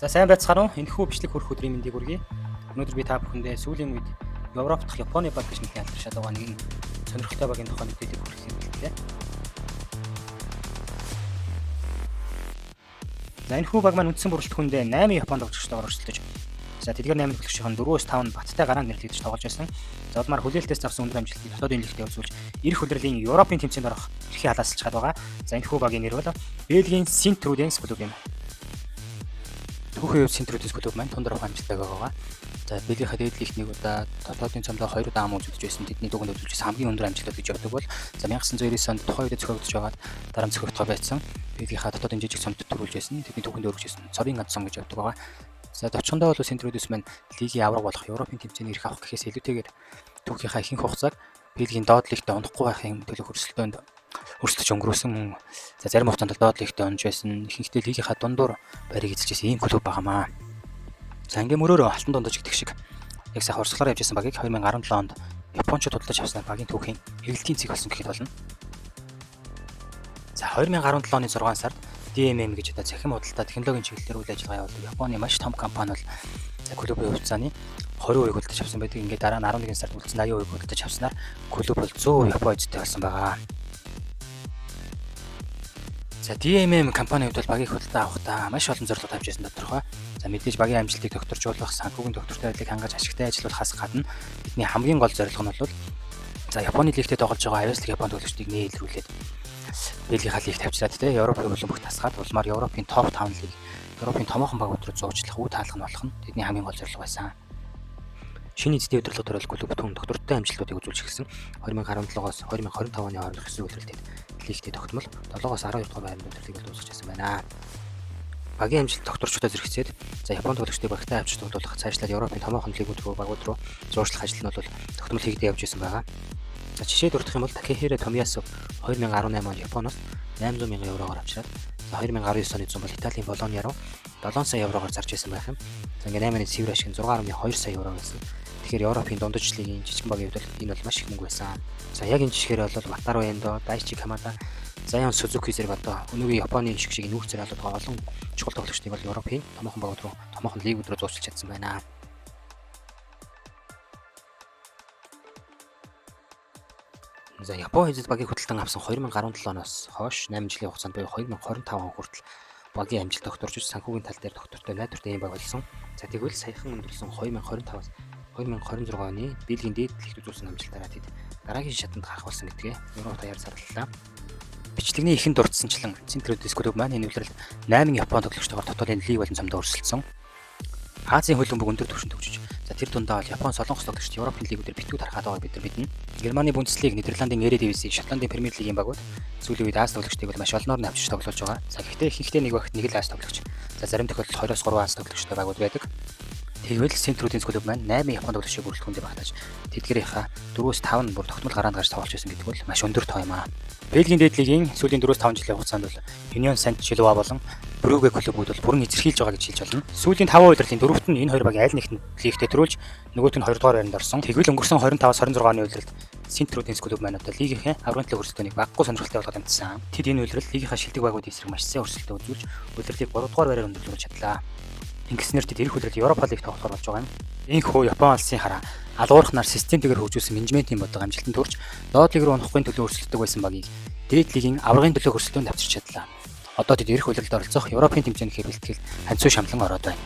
За сайн байцгаана уу? Энэхүү бичлэг хүрэх өдрийн мэндийг хүргэе. Өнөөдөр би та бүхэндээ сүүлийн үед Европ дахь Японы баг гэж нэлээд алдаршаад байгаа нэгэн сонирхолтой багийн тухай мэдээлэл хүргэхийг бэлтлээ. За энэхүү баг маань үндсэн бүрэлдэхүүндээ 8 Японд тоглогчтойгоор өрсөлдөж, за тэдгээр 8 тоглогчийн 4-5 нь баттай гараанд нэрлэгдэж тоглож байсан. За улмаар хүлээлтээс авсан өндөр амжилтыг дотоодын лигтээ үзүүлж ирэх улирлын Европын тэмцээнд орох эрхийг халаасалж байгаа. За энэхүү багийн нэр бол Бельгийн Синт-Труденс клуб юм. Түүхийн хувьд Синт-Труденс клуб маань тунд орох амжилттай байгаа. За Бельгийнхаа дээд лигт нэг удаа, дотоодын цомдоо хоёр удаа ам үзэгдэж байсан. Тэдний дуганд үзүүлж хамгийн өндөр амжилтууд гэж явдаг бол за 1999 онд тухайн үед зохиогдож байгаад дараа нь зохиогдохоо байсан. Бельгийнхаа дотоодын жижиг цомд төрүүлж байсан. Тэдний түүхэнд өргөж байсан. Цорын ганц цом гэж явдаг байгаа. За товчхондоо бол Синт-Труденс маань лигийн авраг болох Европын тэмцээний эрх авах гэхээс илүүтэйгээр түүхийнхаа ихэнх хугацааг Бельгийн доод лигт унахгүй байхын төлөө өрсөлдөөнд өрсөлдөж өнгөрөөсөн. За зарим хугацаанд доод лигт унж байсан. Ихэнхдээ лигийнхаа дундуур байрыг эзэлж байсан ийм клуб байгаамаа. За ингээм мөрөөрөө алтан дундаж гэдэг шиг яг сайхан урсгалаар явж байсан багийг 2017 онд Япончууд худалдаж авснаар багийн түүхийн эргэлтийн цэг болсон гэхэд болно. За 2017 оны 6 сард DMM гэж одоо цахим худалдаа технологийн чиглэлээр үйл ажиллагаа явуулдаг Японы маш том компани бол за клубын хувьцааны 20% худалдаж авсан байдаг. Ингээд дараа нь 11 сард үлдсэн 80% худалдаж авснаар клуб бол 100% Япон эзэдтэй болсон байгаа. За DMM компани хувьд бол багийг худалдаа авахдаа маш олон зорилго тавьж байсан тодорхой. За мэдээж багийн амжилтыг тогтворжуулах, санхүүгийн тогтвортой байдлыг хангаж ашигтай ажиллуулахаас гадна бидний хамгийн гол зорилго нь бол за Японы лигтээ тоглож байгаа авьяаслаг Японы тоглогчдыг нээлрүүлээд Бельгийнхаа лигт тавьчихлаад те Европын хөлбөмбөгт тасгаад улмаар Европын топ 5 лиг, Европын томоохон багууд руу зуучлах, үе таалах нь болох нь тэдний хамгийн гол зорилго байсан. Шинэ эзэдийн удирдлагад орол клуб түн доктортой амжилтуудыг үзүүлж эхэлсэн. 2017-оос 2025 оны хоорондох 9 улиралд лигтээ тогтмол 7-оос 12 дугаар байранд улирлыг бол дуусгаж байсан байна. Багийн амжилт докторчуудаа зэрэгцээд за Японд тоглогчдыг багтаа авчиж тоглох, цаашлаад Европын томоохон лигүүд рүү, багууд руу зуушлах ажил нь бол тогтмол хийгдэж явж байсан байгаа. За жишээ дурдах юм бол Такехиро Томиясу 2018 онд Японоос 800 мянган еврогоор авчираад, за 2019 оны 100 бол Италийн Болониа руу 7 сая еврогоор зарж байсан байх юм. За ингээ 8-ны цэвэр ашиг нь 6.2 сая евро байсан. Тэгэхээр Европын дундаж лигийн жижигэн багийн хувьд бол энэ бол маш их мөнгө байсан. За яг энэ жишгээр бол Ватару Эндо, Дайчи Камада, Заян Сузуки зэрэг одоо өнөөгийн Японы шиг шиг нүүрс зэрэг болоод байгаа олон чухал тоглогчдыг бол Европын томоохон багууд руу, томоохон лигүүд рүү зуучлах чадсан байна. За Япон эзэд багийг худалдан авсан 2017 оноос хойш 8 жилийн хугацаанд буюу 2025 он хүртэл багийн амжилт тогтворж, санхүүгийн тал дээр тогтвортой найдвартай ийм баг болсон. За тэгвэл саяхан өндөрлсөн 2025-аас 2026 оны Бельгийн дээд лигт үзүүлсэн амжилтаараа тэд дараагийн шатанд гарах болсон гэдгээ Европ даяар зарлалаа. Бичлэгний ихэнд дурдсанчлан Синт-Труденс клуб маань энэ улирал 8 Япон тоглогчтойгоор дотоодын лиг болон цомдоо өрсөлдсөн. Азийн хөлбөмбөг өндөр түвшинд хөгжиж, за тэр дундаа бол Япон, Солонгос тоглогчид Европын лигүүдээр битүү тархаад байгааг бид нар мэднэ. Германы Бундеслиг, Нидерландын Эредивизи, Шотландын Премьер лигийн багууд сүүлийн үед Аз тоглогчдыг бол маш олноор нь авчиж тоглуулж байгаа. За гэхдээ ихэнхдээ нэг багт нэг л Аз тоглогч. За зарим тохиолдолд 2-оос 3 Аз тоглогчтой багууд байдаг. Тэгвэл Синт-Труденс клуб маань 8 Япон тоглогчийг бүрэлдэхүүндээ багтааж тэдгээрийнхаа 4-5 нь бүр тогтмол гараанд гарч тоглож байсан гэдэг бол маш өндөр тоо юм аа. Бельгийн дээд лигийн сүүлийн 4-5 жилийн хугацаанд бол Union Saint-Gilloise болон Брюге клубүүд бол бүрэн эзэрхийлж байгаа гэж хэлж болно. Сүүлийн 5 улирлын дөрөвт нь энэ хоёр багийн аль нэгт нь лигтээ төрүүлж нөгөөт нь 2 дугаар байранд орсон. Тэгвэл өнгөрсөн 25-26 оны улиралд Синт-Труденс клуб маань одоо лигийнхээ аврагын төлөө өрсөлдөөнийг багагүй сонирхолтой болгоод амжсан. Тэд энэ улирал лигийнхаа шилдэг багуудын эсрэг маш сайн өрсөлдөө үзүүлж улирлыг 3 дугаар байраар өндөрлүүлж чадлаа. Ингэснээр тэд ирэх улирал Европа лиг тоглохоор болж байгаа юм. Энэхүү Япон улсын хараа алуурхнаар системтэйгээр хөгжүүлсэн менежментийн бодлого амжилтанд хүрч доод лиг рүү унахгүй төлөө өрсөлддөг байсан багийг дээд лигийн аврагын төлөө өрсөлдөөнд авчирч чадлаа. Одоо тэд ирэх улиралд оролцох Европын тэмцээний бэлтгэл ханцуу шамлан ороод байна.